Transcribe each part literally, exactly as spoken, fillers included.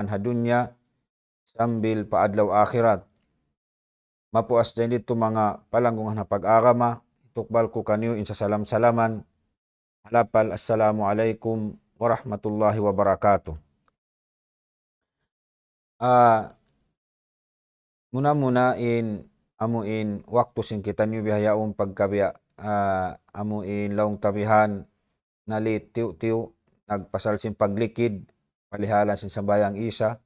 ha dunya sambil pa adlaw akhirat. Mapuas dayn ditu manga palanggungan ha pag-agama, hitukbal ku kaniyu in sasalam-salaman, ha lapal, Assalamu alaykum warahmatullahi wabarakatuh. Ah, muna-muna in amu in waktu sin kitaniyu bihaun pagkabiya', ah, amu in laung ta bihan na late tiyu'-tiyu' nagpasal sin paglikid, palihalan sin sambahayang Isa.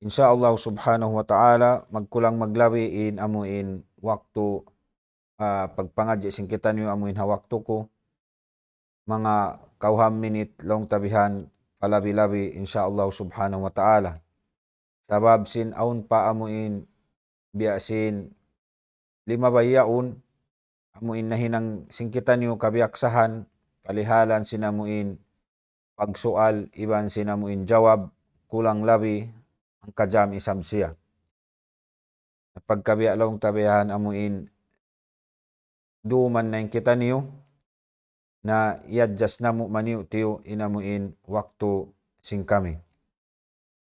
Insya Allah subhanahu wa ta'ala, magkulang maglabi in amu in waktu, ah, pagpangadji' sin kitaniyu amu in ha waktu ku, manga kawhaan minit laung ta bihan palabi-labi, insya Allah subhanahu wa ta'ala. Sabab sin awn pa amu in biya' sin limabay yaun, amu in nahinang sin kitaniyu kabiyaksahan, palihalan sin amu in pagsual, iban sin amu in jawab, kulang labi hangka jam isab siya. Pagkabiya' laung ta bihan amu in duman na in kitaniyu, na i-adjust namu' maniyu'-tiyu' in amu in waktu sin kami.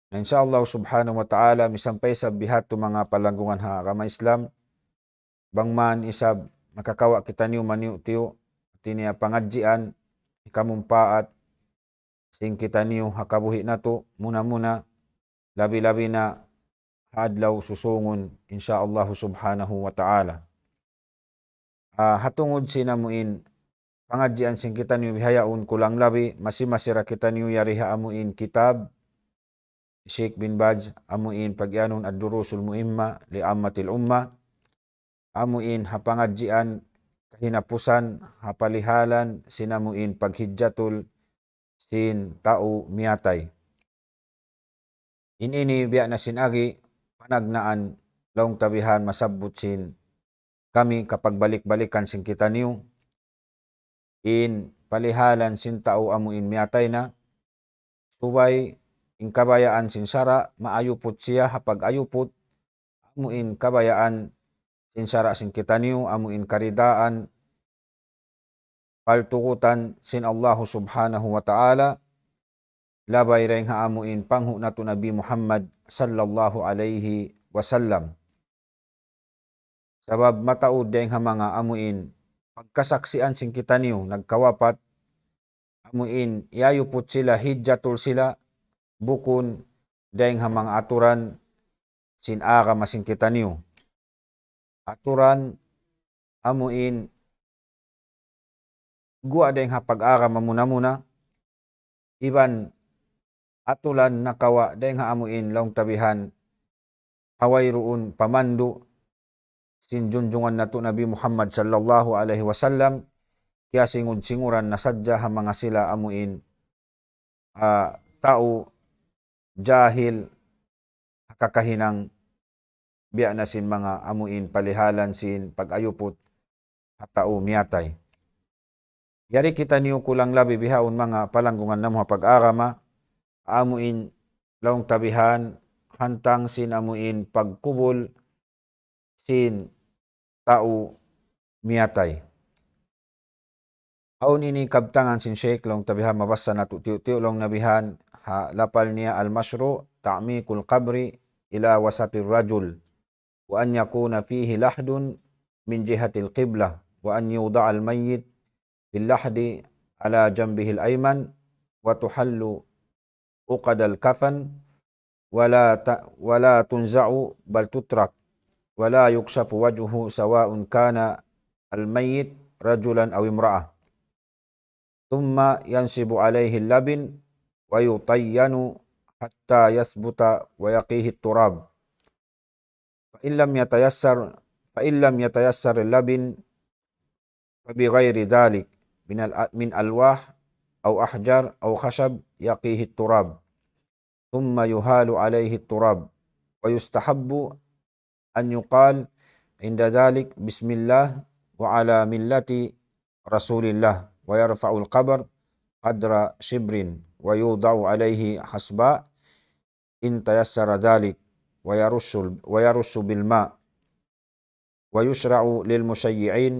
Na insya Allah subhanahu wa ta'ala, misan pa isab biha' tu manga palanggungan ha agama Islam, bang man isab makakawa' kitaniyu maniyu'-tiyu', hati niya pangadjian, hikamumpaat sin kitaniyu ha kabuhi' natu', muna-muna, labi-labi na ha adlaw susungun, insya Allah subhanahu wa ta'ala. Ah, ha tungud sin amu in pangadjian sin kitaniyu bihaun kulang labi, masi-masi ra kitaniyu yari ha amu in kitab Sheikh bin Baz, amu in pag-iyanun Ad-Durusul Muhimma li Ammatil Ummah, amu in ha pangadjian kahinapusan, ha palihalan sin amu in paghijjatul sin tau miyatay. In ini biya' na sin agi, panagnaan laung ta bihan masabbut sin kami kapagbalik-balikan sin kitaniyu, in palihalan sin tau amu in miyatay na, subay in kabayaan sin sara' maayuput siya ha pag-ayuput, amu in kabayaan sin sara' sin kitaniyu, amu in karidaan, paltugutan sin Allahu subhanahu wa ta'ala, labay dayng ha amu in panghu' natu' Nabi Muhammad sallallahu alayhi wasallam. Sabab mataud dayng ha manga amu in pagkasaksian sin kitaniyu nagkawapat, amu in iyayuput sila, hijjatul sila, bukun dayng ha manga aturan sin agama sin kitaniyu. Aturan amu in guwa' dayng ha pag-agama muna-muna, iban aturan nakawa' dayng ha amu in laung ta bihan ha wayruun pamandu' sin junjungan natu' Nabi Muhammad sallallahu alayhi wasallam, kiyasingud-singuran na sadja ha manga sila amu in, ah, tau jahil, ha kakahinang biya' na sin manga amu in palihalan sin pag-ayuput ha tau miyatay. Yari kitaniyu kulang labi bihaun manga palanggungan namu' ha pag-agama, amu in laung ta bihan hantang sin amu in pagkubul sin tau miyatay. Awn ini kabtangan sin Sheikh laung ta bihan mabassa natu' tiyu'-tiyu' laung niya bihan ha lapal niya المشروع تعميق القبر إلى وسط الرجل وأن يكون فيه لحد من جهة القبلة وأن يوضع الميت في اللحد على جنبه الأيمن وتحل عقد الكفن ولا ت-، ولا تنزع بل تترك ولا يكشف وجهه سواء كان الميت رجلا أو امرأة، ثم ينصب عليه اللبن ويطين حتى يثبت ويقيه التراب، فإن لم يتيسر، فإن لم يتيسر اللبن فبغير ذلك من ال-، من ألواح أو أحجار أو خشب يقيه التراب، ثم يهال عليه التراب، ويستحب أن يقال عند ذلك: بسم الله وعلى ملة رسول الله، ويرفع القبر قدر شبر، ويوضع عليه حصباء إن تيسر ذلك، ويرش، ويرش بالماء، ويشرع للمشيعين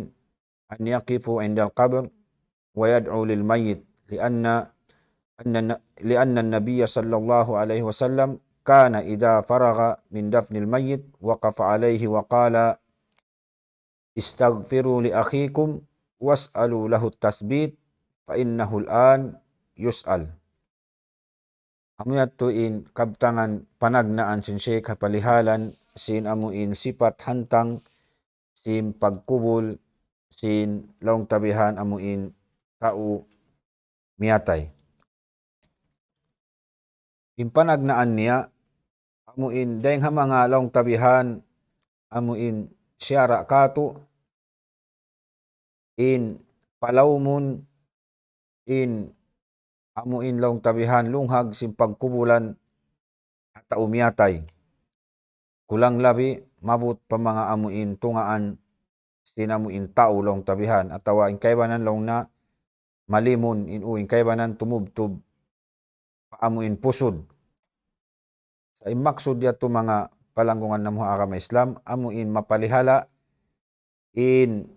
أن يقفوا عند القبر ويدعوا للميت، لأن أن الن-، لأن النبي صلى الله عليه وسلم كان إذا فرغ من دفن الميت وقف عليه وقال: استغفروا لأخيكم واسألوا له التثبيت فإنه الآن يسأل. Amu yadtu in kabtangan panagnaan sin Sheikh ha palihalan sin amu in sipat hantang sin pagkubul sin laung ta bihan amu in tau miyatay. In panagnaan niya, amu in dayng ha manga laung ta bihan, amu in siyara' katu', in palaumun, in amu in laung ta bihan lunghag sin pagkubulan ha tau miyatay. Kulang labi maabut pa manga amu in tungaan sin amu in tau laung ta bihan, atawa in kaibanan laung niya malimun, in u in kaibanan tumubtub pa amu in pusud. Sa' in maksud yadtu manga palanggungan namu' ha agama Islam, amu in mapalihala' in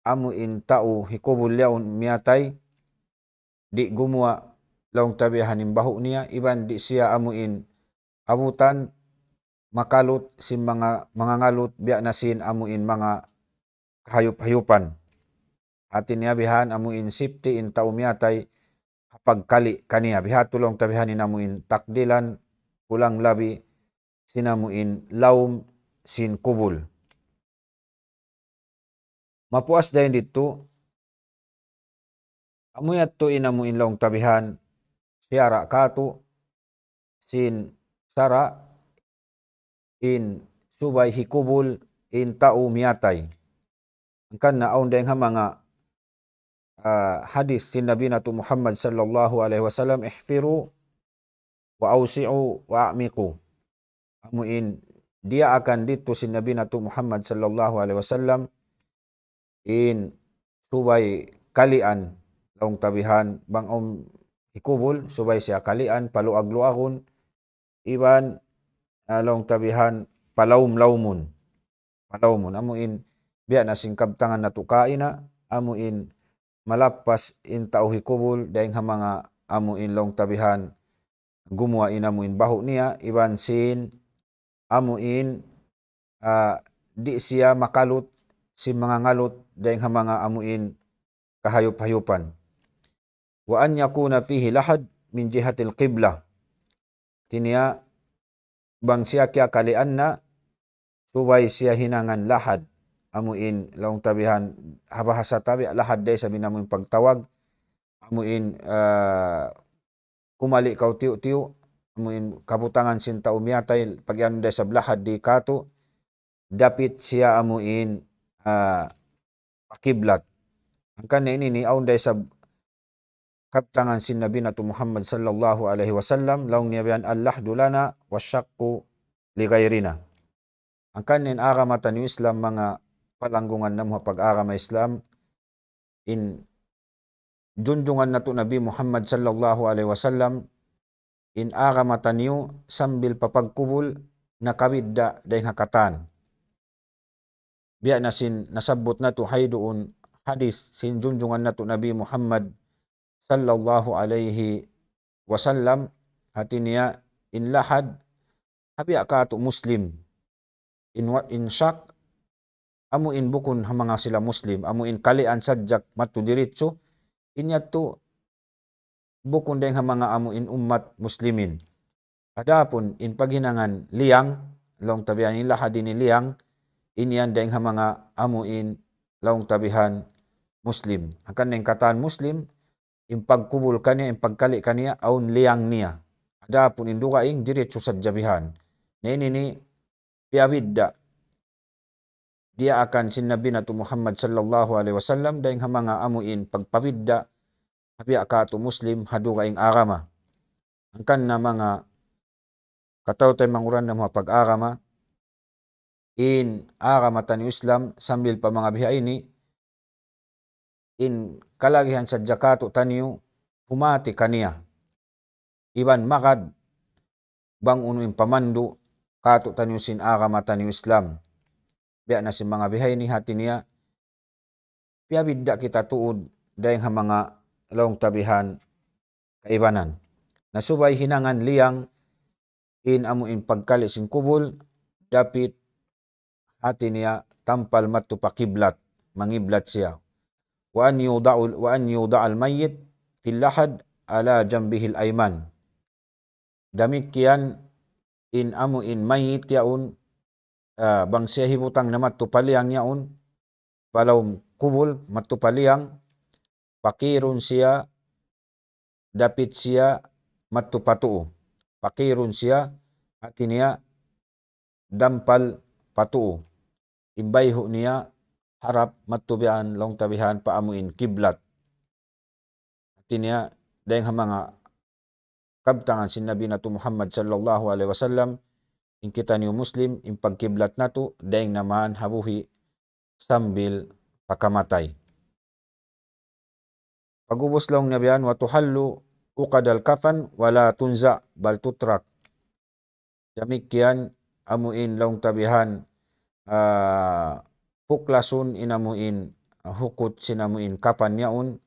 amu in tau hikubul yaun miyatay, di' gumuwa' laung ta bihan in bahu' niya, iban di' siya amu in abutan makalut sin manga, mangangalut biya' na sin amu in manga kahayup-hayupan. Hati niya bihan amu in safety in tau miyatay ha pagkali' kaniya. Bihadtu laung ta bihan in amu in takdilan kulang labi sin amu in laum sin kubul. Mapuas dayn didtu, amu yadtu in amu in laung ta bihan siyara' katu' sin sara' in subay hikubul in tau miyatay. Hangkan na awn dayng ha manga, ah, hadith sin Nabi natu' Muhammad sallallahu alayhi wasallam, احفروا وأوسعوا وأعمقوا. Amu in diyaakan didtu sin Nabi natu' Muhammad sallallahu alayhi wasallam in subay kalian laung ta bihan bang awn hikubul, subay siya kalian, paluag-luagun, iban, ah, laung ta bihan palaum-laumun. Palaumun. Amu in biya' na sin kabtangan natu' kaina, amu in malappas in tau hikubul, dayng ha manga amu in laung ta bihan gumuwa' in amu in bahu' niya, iban sin amu in, ah, di' siya makalut sin mangangalut, dayng ha manga amu in kahayup-hayupan. وأن يكون فيه لحد من جهة القبلة. Hati niya, bang siya kiyakalian na, subay siya hinangan lahad. Amu in laung ta bihan ha bahasa ta biya' lahad da isab in amu in pagtawag. Amu in, ah, kumali' kaw tiyu'-tiyu', amu in kabutangan sin tau miyatay, pag-iyanun da isab lahad di katu', dapit siya amu in, ah, pa kiblat. Hangkan na ini ini awn da isab kabtangan sin Nabi natu' Muhammad sallallahu alayhi wasallam, laung niya biyan, اللحد لنا والشق لغيرنا. Hangkan in agama taniyu Islam, manga palanggungan namu' ha pag-agama Islam, in junjungan natu' Nabi Muhammad sallallahu alayhi wasallam, in agama taniyu sambil pa pagkubul nakabidda' dayng ha katan. Biya' na sin nasabbut natu' ha duun hadith sin junjungan natu' Nabi Muhammad sallallahu alayhi wasallam, hati niya in lahad ha biya' katu' Muslim. In wa-, in shaq, amu in bukun ha manga sila Muslim, amu in kalian sadja madtu diritsu, in yadtu bukun dayng ha manga amu in ummat Muslimin. Adapun in paghinangan liyang, laung ta bihan in lahad ini liyang, in yan dayng ha manga amu in laung ta bihan Muslim. Hangkan na in katan Muslim, in pagkubul kaniya, in pagkali' kaniya, awn liyang niya. Adapun in dugaing diritsu sadja bihan. Na ini ini piyabidda' diyaakan sin Nabi natu' Muhammad sallallahu alayhi wasallam, dayng ha manga amu in pagpabidda' ha biya' katu' Muslim ha dugaing agama. Hangkan na manga kataw-taymanghuran namu' ha pag-agama, in agama taniyu Islam sambil pa manga biha ini, in kalagihan sadja katu' taniyu humati kaniya. Iban magad bang unu in pamandu' katu' taniyu sin agama taniyu Islam. Biya' na sin manga biha ini, hati niya, piyabidda' kita tuud dayng ha manga laung ta bihan kaibanan. Na subay hinangan liyang in amu in pagkali' sin kubul, dapit hati niya tampal madtu pa kiblat, mangiblat siya. وأن يوضع، وأن يوضع الميت في اللحد على جنبه الأيمن. Damikkiyan in amu in mayit yaun, ah, bang siya hibutang na madtu pa liyang yaun, pa lawm kubul, madtu pa liyang, pakirun siya, dapit siya madtu pa tuu. Pakirun siya, hati niya dampal pa tuu. In bayhu' niya harap madtu biya' laung ta bihan pa amu in kiblat. Hati niya, dayng ha manga kabtangan sin Nabi natu' Muhammad sallallahu alayhi wasallam, in kitaniyu Muslim, in pagkiblat natu', dayng na man ha buhi' sambil pa kamatay. Pag'ubus laung niya bihan, وتحل عقد الكفن ولا تنزع بل تترك. Damikkiyan amu in laung ta bihan, ah, puklasun in amu in hukut sin amu in kapan yaun,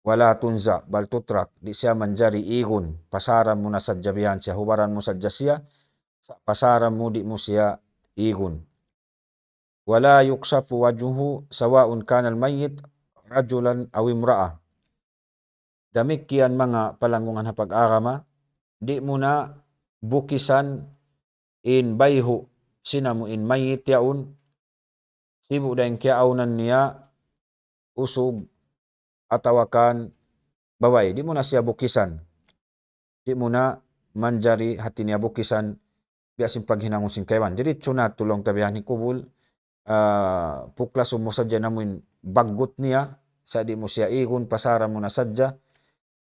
ولا تنزع بل تترك, di' siya manjari igun, pasaran mu na sadja bihan siya, hubaran mu sadja siya, sa-, pasaran mu di' mu siya igun. ولا يكشف وجهه سواء كان الميت رجلا أو امرأة. Damikkiyan manga palanggungan ha pag-agama, di' mu na bukisan in bayhu' sin amu in mayit yaun, sibu' da in kiyaawnan niya usug atawa kan babai, di' mu na siya bukisan. Di' mu na manjari hati niya bukisan, biya' sin paghinangun sin kaibanan. Diritsu na tu laung ta bihan in kubul, ah, puklasun mu sadja in amu in baggut niya, sa' di' mu siya igun, pasaran mu na sadja.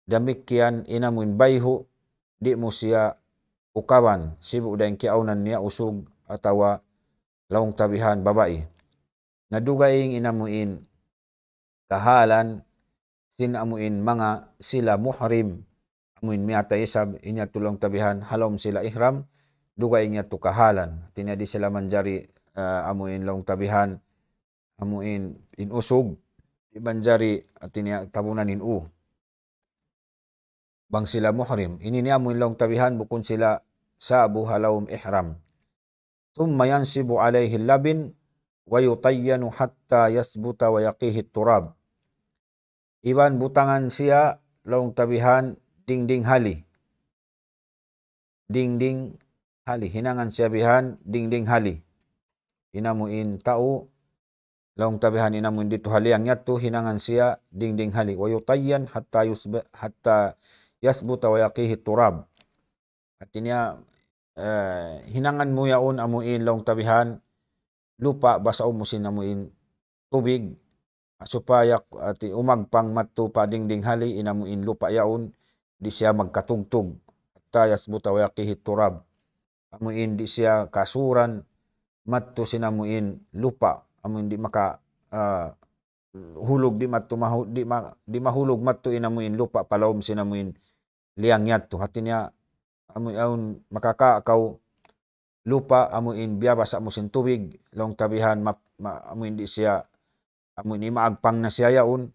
Damikkiyan in amu in bayhu', di' mu siya ukaban, sibu' da in kiyaawnan niya usug atawa laung ta bihan babai. Na dugaing in amu in kahalan sin amu in manga sila muhrim, amu in miyatay isab, in yadtu laung ta bihan ha lawm sila ihram, dugaing yadtu kahalan. Hati niya di' sila manjari, ah, amu in laung ta bihan, amu in, in usug, di' manjari, hati niya tabunan in u. Bang sila muhrim. Ini niya amu in laung ta bihan bukun sila sa'bu ha lawm ihram. ثم ينصب عليه اللبن ويطين حتى يثبت ويقيه التراب. Iban butangan siya laung ta bihan dingding hali. Dingding hali. Hinangan siya bihan dingding hali. In amu in tau laung ta bihan in amu in ditu ha liyang yadtu, hinangan siya dingding hali. ويطين حتى يثب-، حتى يثبت ويقيه التراب. Hati niya, eh, hinangan mu yaun amu in laung ta bihan lupa', basaun mu sin amu in tubig, supaya, hati, umagpang madtu pa dingding hali in amu in lupa' yaun, di' siya magkatugtug. حتى يثبت ويقيه التراب. Amu in di' siya kasuran madtu sin amu in lupa', amu in di' maka, ah, hulug di' madtu mahu-, di' ma-, di' mahulug madtu in amu in lupa' pa lawm sin amu in liyang yadtu. Hati niya, amu in awn makakawa' kaw lupa', amu in biyabasa' mu sin tubig, laung ta bihan ma-, ma-, amu in di' siya, amu in imaagpang na siya yaun,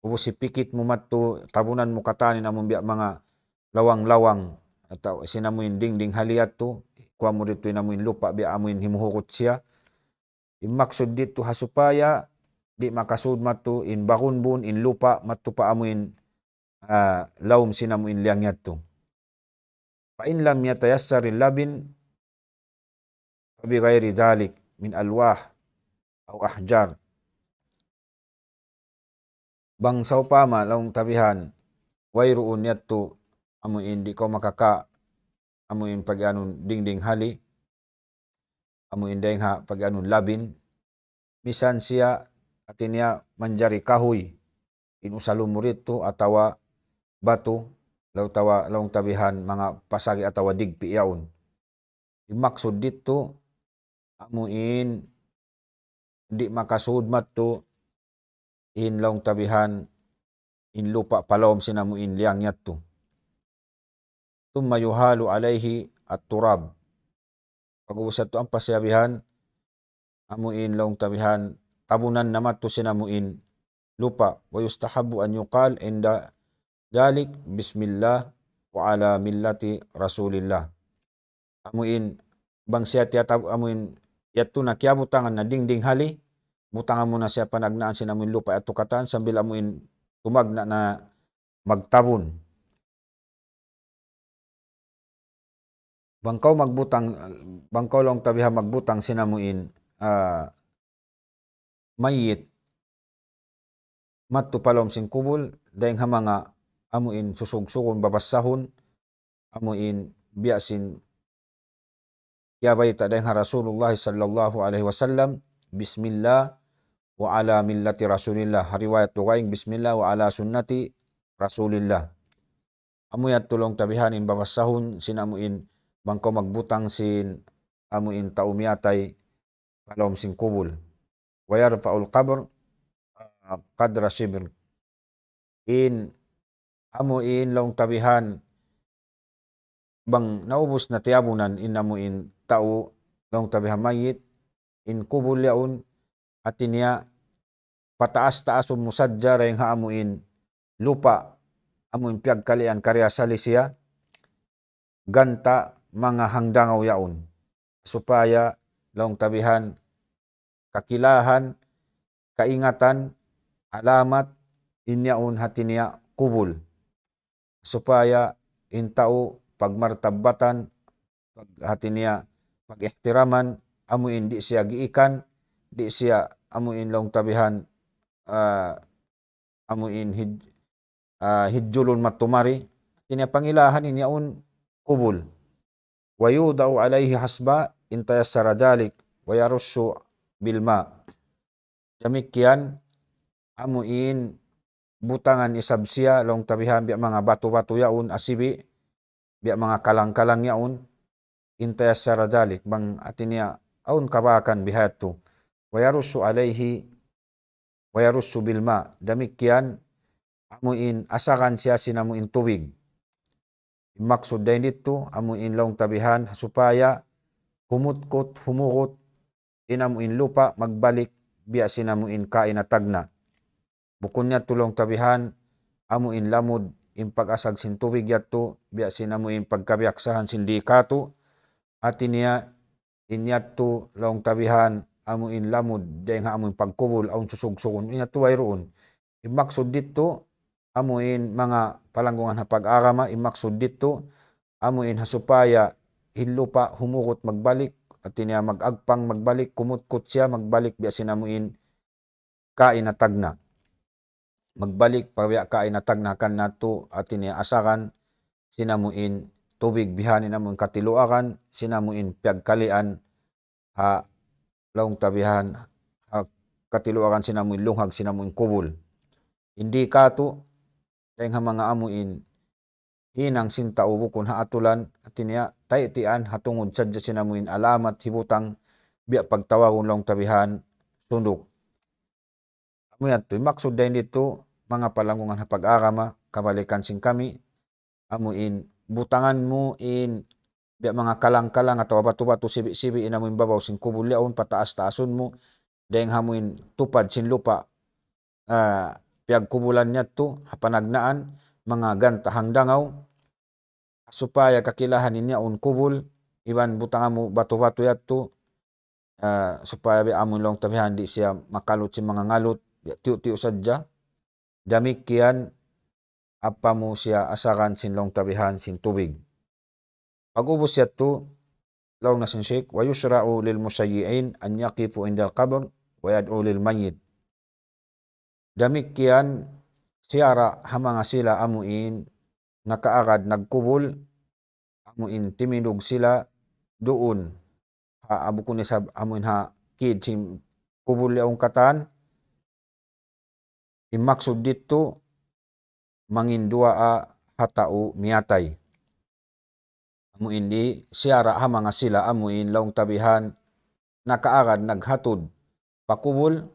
ubus hipikit mu madtu, tabunan mu katan in amu in biya' manga lawang-lawang, atawa sin amu in dingding hali yadtu, kuwa mu ditu in amu in lupa', biya' amu in himuhugut siya. In maksud ditu ha supaya di' makasud madtu in bagunbun, in lupa', madtu pa amu in, ah, lawm sin amu in liyang yadtu. فإن لم يتيسر اللبن فبغير ذلك من ألواح أو أحجار. Bang sawpama laung ta bihan, wayruun yadtu amu in di' kaw makakawa', amu in pag-anun dingding hali, amu in dayng ha pag-anun labin, misan siya hati niya manjari kahuy, in usalun mu ditu atawa batu, laung ta bihan manga pasagi' atawa digpi' yaun. In maksud ditu, amu in di' makasud madtu in laung ta bihan in lupa' pa lawm sin amu in liyang yadtu. ثم يهال عليه التراب. Pag'ubus yadtu ampa siya bihan, amu in laung ta bihan, tabunan na madtu sin amu in lupa'. ويستحب أن يقال عند ذلك بسم الله وعلى ملة رسول الله. Amu in bang siya tiyatab-, amu in yadtu na kiyabutangan na dingding hali, butangan mu na siya panagnaan sin amu in lupa' yadtu katan sambil amu in tumagna' na magtabun. Bang kaw magbutang, bang kaw laung ta biha' magbutang sin amu in, ah, mayyit madtu pa lawm sin kubul, dayng ha manga amu in susugsugun babassahun, amu in biya' sin kiyabayta' dayng ha Rasulullah sallallahu alayhi wasallam, بسم الله وعلى ملة رسول الله. Ha riwayat dugaing, بسم الله وعلى سنة رسول الله. Amu yadtu laung ta bihan in babassahun sin amu in bang kaw magbutang sin amu in tau miyatay pa lawm sin kubul. ويرفع القبر، ah, قدر شبر. In amu in laung ta bihan bang naubus na tiyabunan in amu in tau laung ta bihan mayyit, in kubul yaun, hati niya pataas-taasun mu sadja dayng ha amu in lupa', amu in piyagkalian karna' asali siya, ganta' manga hangdangaw yaun. Supaya laung ta bihan kakilahan, kaingatan, alamat, in yaun hati niya kubul. Supaya in tau pagmartabbatan, pag-, hati niya pag-ihtiraman, amu in di' siya giikan, di' siya amu in laung ta bihan, ah, amu in hij-, ah, hijjulun matumari, hati niya pangilahan in yaun kubul. ويوضع عليه حصباء إن تيسر ذلك ويرش بالماء. Damikkiyan, amu in butangan isab siya laung ta bihan biya' manga batu-batu yaun asibi', biya' manga kalang-kalang yaun, إن تيسر ذلك, bang hati niya awn kabakan biha' yadtu. ويرش عليه ويرش بالماء. Damikkiyan, amu in asagan siya sin amu in tubig. In maksud dayn didtu, amu in laung ta bihan, supaya humutkut, humugut, in amu in lupa' magbalik, biya' sin amu in kaina tagna'. Bukun niya tuud laung ta bihan, amu in lamud, in pag-asag sin tubig yadtu, biya' sin amu in pagkabiyaksahan sin di' katu', hati niya, in yadtu laung ta bihan, amu in lamud, dayng ha amu in pagkubul, awn susugsugun, in yadtu wayruun. In maksud didtu, amu in manga palanggungan ha pag-agama, in maksud didtu, amu in ha supaya in lupa' humugut magbalik, hati niya mag-agpang magbalik, kumutkut siya magbalik, biya' sin amu in kaina tagna'. Magbalik pa biya' kaina tagna' karna' yadtu, hati niya asagan sin amu in tubig bihan in amu in katiluagan, sin amu in piyagkalian, ha laung ta bihan, ha katiluagan sin amu in lunghag sin amu in kubul. In di' katu', dayng ha manga amu in hinang sin tau bukun ha atulan, hati niya, taytian ha tungud sadja sin amu in alamat hibutang, biya' pagtawagun laung ta bihan sunduk. Amu yadtu, in maksud dayn didtu, manga palanggungan ha pag-agama, kabalikan sin kami, amu in butangan mu in biya' manga kalang-kalang atawa batu-batu sibi'-sibi' in amu in babaw sin kubul yaun, pataas-taasun mu, dayng ha amu in tupad sin lupa', ah, piyagkubulan niya yadtu, ha panagnaan, manga ganta' hangdangaw, supaya kakilahan in yaun kubul, iban butangan mu batu-batu yadtu, ah, supaya biya' amu in laung ta bihan di' siya makalut sin manga ngalut, biya' tiyu'-tiyu' sadja. Damikkiyan, ampa mu siya asagan sin laung ta bihan sin tubig. Pag'ubus yadtu, laung na sin Sheikh, ويشرع للمشيعين أن يقفوا عند القبر ويدعوا للميت. Damikkiyan, siyara' ha manga sila amu in nakaagad nagkubul, amu in timindug sila duun. Ha, bukun isab amu in ha kid sin kubul yaun katan, in maksud didtu, mangin duwaa ha tau miyatay. Amu in di' siyara' ha manga sila, amu in laung ta bihan nakaagad naghatud pa kubul,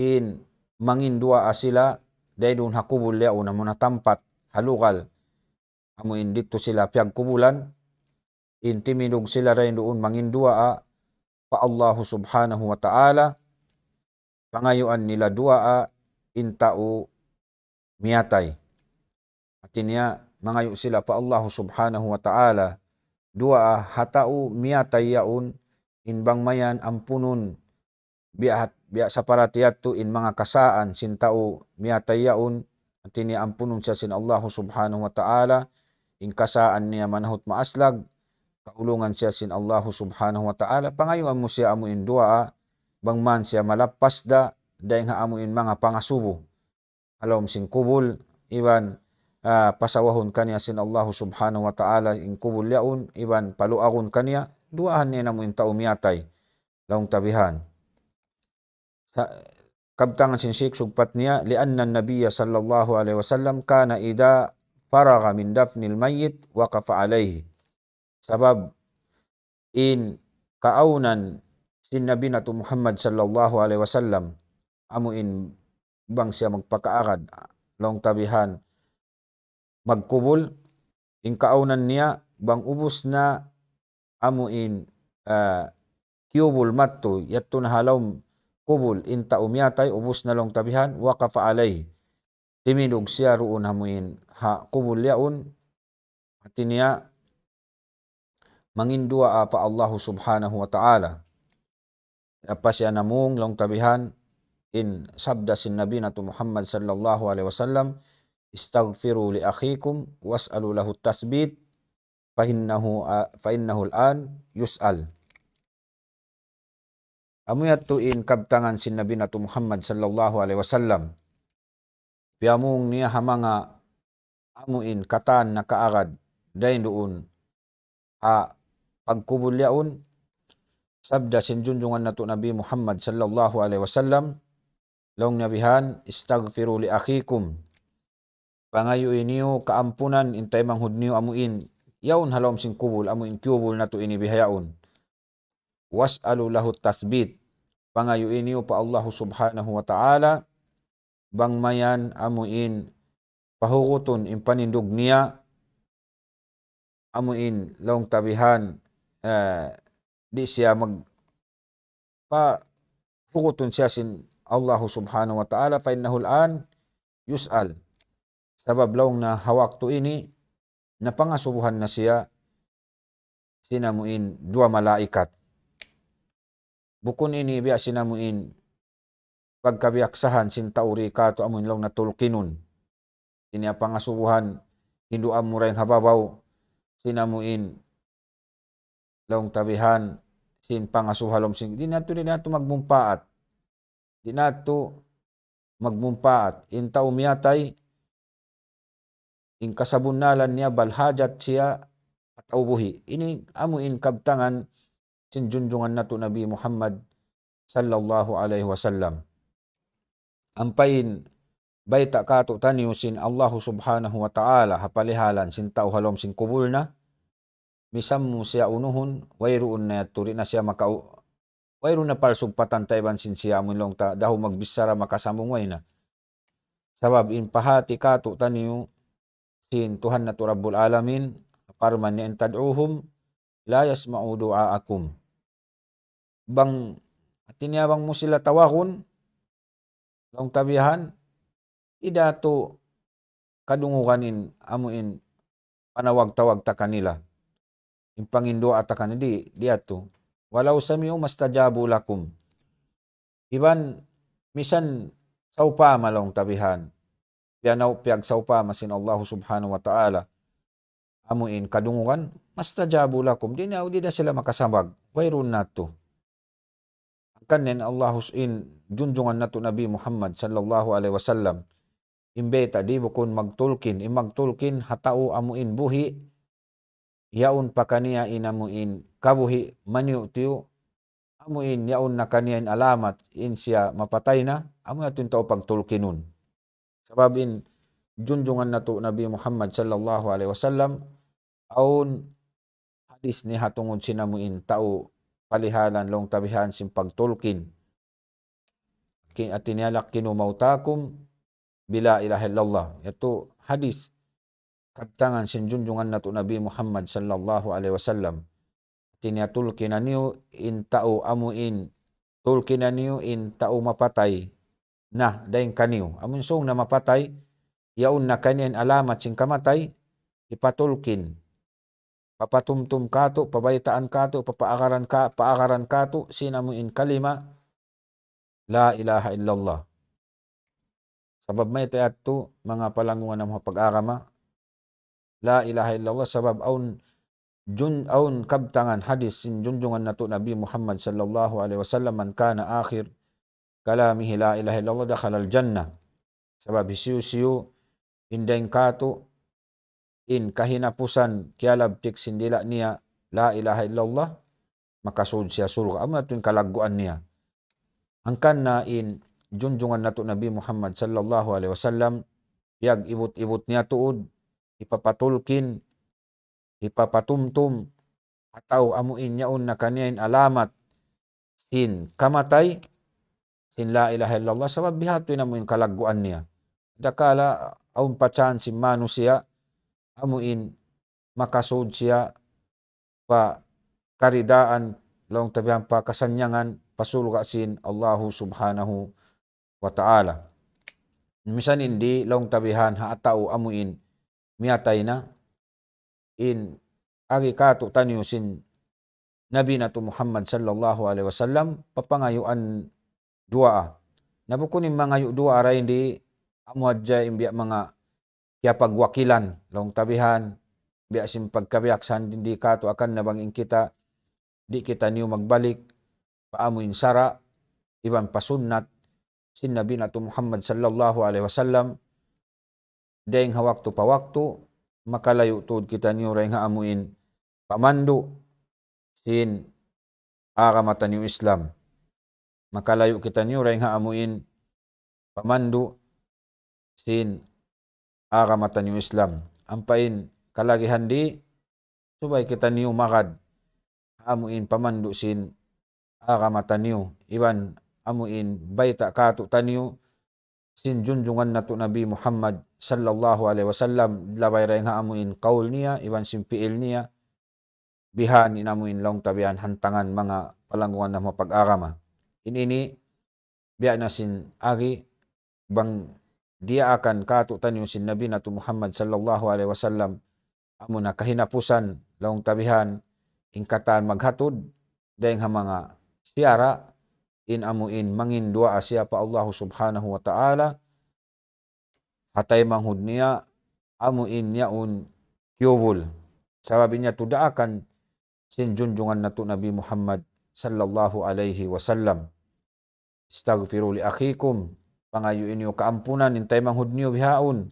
in mangin duwaa sila, dayn duun ha kubul yaun, amu na tampat, ha lugal, amu in didtu sila piyagkubulan, in timindug sila dayn duun mangin duwaa pa Allahu Subhanahu wa Ta'ala, pangayuan nila duwaa in tau miyatay. hāti niya mangayu' sila pa Allahu Subhanahu wa Ta'ala duwaa ha tau miyatay yaun, in bang mayan ampunun, biya' hat-, biya' saparati yadtu in manga kasaan sin tau miyatay yaun, hāti niya ampunun siya sin Allahu Subhanahu wa Ta'ala, in kasaan niya manahut maaslag, kaulungan siya sin Allahu Subhanahu wa Ta'ala, pangayuan mu siya amu in duwaa, bang man siya malappas da, dayn ha amu in manga pangasubu ha lawm sin kubul, iban, ah, pasawahun kaniya sin Allahu Subhanahu wa Ta'ala in kubul yaun, iban paluagun kaniya, duwaahan niya na amu in tau miyatay, laung ta bihan. Sa-, kabtangan sin Sheikh sugpat niya, لأن النبي صلى الله عليه وسلم كان إذا فرغ من دفن الميت وقف عليه. Sabab in kaawnan sin Nabi natu' Muhammad sallallahu alayhi wasallam, amu in bang siya magpakaagad, laung ta bihan, magkubul, in kaawnan niya, bang ubus na amu in, ah, kiyubul madtu, yadtu na ha lawm kubul, in tau miyatay, ubus na laung ta bihan, وقف عليه. Timindug siya duun amu in ha kubul yaun, hāti niya, manginduwaa pa Allahu Subhanahu wa Ta'ala. Apa siya namung laung ta bihan in sabda sin Nabi natu' Muhammad sallallahu alayhi wasallam, استغفروا لأخيكم واسألوا له التثبيت فإنه، فإنه الآن يسأل. Amu yadtu in kabtangan sin Nabi natu' Muhammad sallallahu alayhi wasallam. Piyamung niya ha manga amu in katan nakaagad dayn duun ha pagkubul yaun, sabda sin junjungan natu' Nabi Muhammad sallallahu alayhi wasallam, laung niya bihan, استغفروا لأخيكم. Pangayui niyu kaampunan in taymanghud niyu amu in yaun ha lawm sin kubul, amu in kiyubul natu' ini bihaun. واسألوا له التثبيت. Pangayui niyu pa Allahu Subhanahu wa Ta'ala, bang mayan amu in pahugutun in panindug niya, amu in laung ta bihan, eh, di' siya mag-, pa hugutun siya sin Allahu Subhanahu wa Ta'ala, فإنه الآن يسأل. Sabab laung niya ha waktu ini, napangasubuhan na siya sin amu in duwa malaikat. Bukun ini biya' sin amu in pagkabiyaksahan sin tau di' katu' amu in laung niya tulkinun. Ini pangasubuhan, hinduan mu dayn ha babaw, sin amu in laung ta bihan, sin pangasubuhan lawm sin, di' na yadtu, di' na yadtu magmumpaat. Di' na yadtu magmumpaat. In tau miyatay, in kasabunnalan niya bal hajat siya ha tau buhi'. Ini amu in kabtangan sin junjungan natu' Nabi Muhammad sallallahu alayhi wasallam. Ampa in bayta' katu'taniyu sin Allahu Subhanahu wa Ta'ala ha palihalan sin tau ha lawm sin kubul na, misan mu siya unuhun, wayruun na yadtu, di' na siya makau-, wayruun na palsugpatan ta iban sin siya amu in laung ta, dahu magbichara makasambung way na. Sabab in pahāti katu'taniyu sin Tuhan natu' Rabbul Alamin, parman niya, إن تدعوهم لا يسمعوا دعاءكم. Bang, hāti niya bang mu sila tawagun, laung ta bihan, di' da tu kadungugan in, amu in panawag-tawag ta kanila. In panginduwaa ta kanila, di', di' yadtu. ولو سمعوا ما استجابوا لكم. Iban misan sawpama laung ta bihan. Piyanaw-, piyagsawpama sin Allahu Subhanahu wa Ta'ala amu in kadungugan, ما استجابوا لكم. Di' na, di' na sila makasambag. Wayruun na yadtu. Hangkan in Allahu s-, in junjungan natu' Nabi Muhammad sallallahu alayhi wasallam. In bayta' di' bukun magtulkin, in magtulkin ha tau amu in buhi', yaun pa kaniya in amu in kabuhi' maniyu'-tiyu', amu in yaun na kaniya in alamat in siya mapatay na, amu yadtu in tau pagtulkinun. Sabab in junjungan natu' Nabi Muhammad sallallahu alayhi wasallam, awn hadis niya ha tungud sin amu in tau palihalan laung ta bihan sin pagtulkin. Ki-, hāti niya, لقنوا موتاكم بلا إله إلا الله. Yadtu hadis kabtangan sin junjungan natu' Nabi Muhammad sallallahu alayhi wasallam. Hāti niya, tulkina niyu in tau amu in, tulkina niyu in tau mapatay na dayn kaniyu. Amu in sūng na mapatay, yaun na kaniya in alamat sin kamatay, hipatulkin, papatumtum katu', pabaytaan katu', papaagaran ka, paagaran katu', sin amu in kalima, la ilaha illallah. Sabab mayta' yadtu, manga palanggungan namu' ha pag-agama, la ilaha illallah, sabab awn jun-, awn kabtangan hadis sin junjungan natu' Nabi Muhammad sallallahu alayhi wasallam, "Man kana akhir kalamihi la ilaha illallah dakhalal jannah." Sabab hisiyu-siyu in dayn katu' in kahinapusan kiyalabtik sin dila' niya la ilaha illallah, makasud siya surga'. Amu yadtu in kalagguan niya. Hangkan na in junjungan natu' Nabi Muhammad sallallahu alayhi wasallam, piyag-ibut-ibut niya tuud, hipapatulkin, hipapatumtum, atawa amu in yaun na kaniya in alamat sin kamatay, sin la ilaha illallah, sabab bihadtu in amu in kalagguan niya. Dakala' awn pa chance sin manusiya', amu in makasud siya pa karidaan, laung ta bihan pa kasannyangan, pa surga' sin Allahu subhanahu wa ta'ala. Misan in di' laung ta bihan ha tau amu in miyatay na, in agi katu' taniyu sin Nabi natu' Muhammad sallallahu alayhi wasallam, papangayuan duwaa. Na bukun in mangayu' duwaa dayn di amu hadja in biya' manga kiyapagwakilan, laung ta bihan, biya' sin pagkabiyaksahan di' katu' akan na bang in kita, di' kitaniyu magbalik pa amu in sara', iban pa sunnat sin Nabi natu' Muhammad sallallahu alayhi wasallam, dayng ha waktu pa waktu, makalayu' tuud kitaniyu dayng ha amu in pamandu' sin agama taniyu Islam. Makalayu' kitaniyu dayng ha amu in pamandu' sin agama taniyu Islam. Ampa in kalagihan di', subay kitaniyu magad ha amu in pamandu' sin agama taniyu, iban amu in bayta' katu' taniyu sin junjungan natu' Nabi Muhammad sallallahu alayhi wasallam, labay dayng ha amu in kaul niya, iban sin piil niya, bihan in amu in laung ta bihan hantangan manga palanggungan namu' ha pag-agama. In ini, biya' na sin agi, bang diyaakan katu' taniyu sin Nabi natu' Muhammad sallallahu alayhi wasallam, amu na kahinapusan, laung ta bihan, in katan maghatud, dayng ha manga siyara', in amu in mangin duwaa siya pa Allahu subhanahu wa ta'ala, ha taymanghud niya, amu in yaun kiyubul. Sabab in yadtu daakan sin junjungan natu' Nabi Muhammad sallallahu alayhi wasallam. "Istaghfiru li akhikum." Pangayui niyu kaampunan in taymanghud niyu bihaun.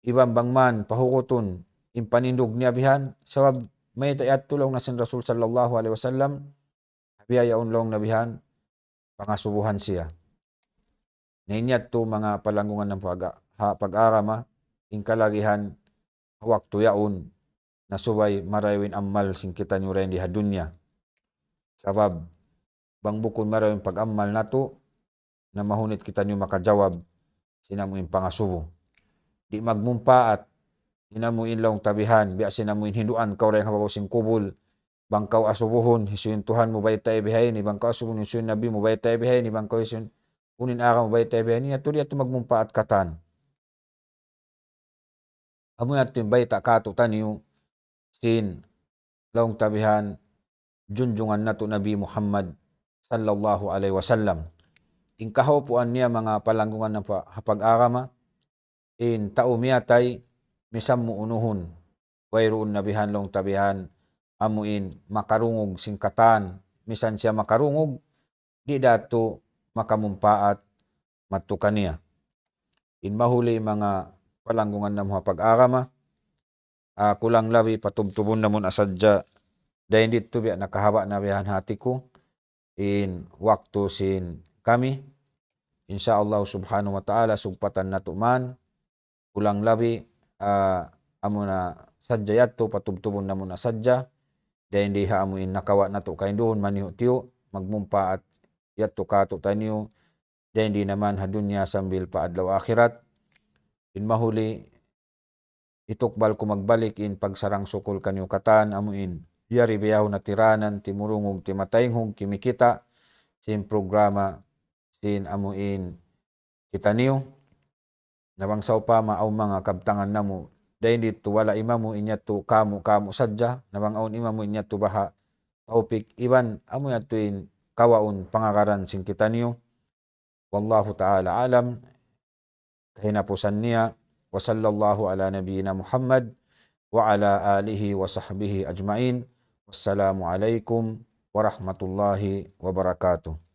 Iban bang man pahugutun in panindug niya bihan. Sabab mayta' yadtu laung na sin Rasul sallallahu alayhi wasallam, biya' yaun laung na bihan, pangasubuhan siya. Na in yadtu manga palanggungan namu' ha pag-, ha pag-agama, in kalagihan ha waktu yaun, na subay marayaw in amal sin kitaniyu dayng di ha dunya. Sabab, bang bukun marayaw in pag-amal natu', na mahunit kitaniyu makajawab sin amu in pangasubu. Di' magmumpaat in amu in laung ta bihan, biya' sin amu in hinduan kaw dayng ha babaw sin kubul, bang kaw asubuhun, hisiyu in Tuhan mu baytai bihaini, bang kaw asubuhun, hisiyu in Nabi mu baytai bihaini, bang kaw hisiyu in unu in agama mu baytai bihaini, yadtu di' yadtu magmumpaat katan. Amu yadtu in bayta' katu' taniyu sin laung ta bihan junjungan natu' Nabi Muhammad sallallahu alayhi wasallam. In kahaupuan niya manga palanggungan namu' ha pag-agama, in tau miyatay misan mu unuhun, wayruun na bihan laung ta bihan amu in makarungug sin katan, misan siya makarungug, di' da yadtu makamumpaat madtu kaniya. In mahuli manga palanggungan namu' ha pag-agama, ah, kulang labi patubtubun namu' na sadja, dayn didtu biya' nakahaba' na bihan hati ku in waktu sin kami. Insya Allah subhanahu wa ta'ala sugpatan natu' man, kulang labi, ah, amu na sadja yadtu, patubtubun namu' na sadja, dayn di ha amu in nakawa' natu' kainduun maniyu'-tiyu', magmumpaat yadtu katu' taniyu, dayn di na man ha dunya sambil pa adlaw akhirat. In mahuli, hitukbal ku magbalik in pagsarang-sukul kaniyu katan amu in yari bihaun natiranan, timurungug, timataynghug, kimikita' sin programa sin amu in kitaniyu. Na bang sawpama awn manga kabtangan namu', dayn ditu wala' imamu in yadtu kamu', kamu' sadja, na bang awn imamu in yadtu baha' tawpik, iban amu yadtu in kawaun pangagaran sin kitaniyu. Wallahu ta'ala alam. Kahinapusan niya, wa sallallahu ala nabiyyina Muhammad wa ala alihi wa sahbihi ajma'in. Wassalamu alaikum warahmatullahi wabarakatuh.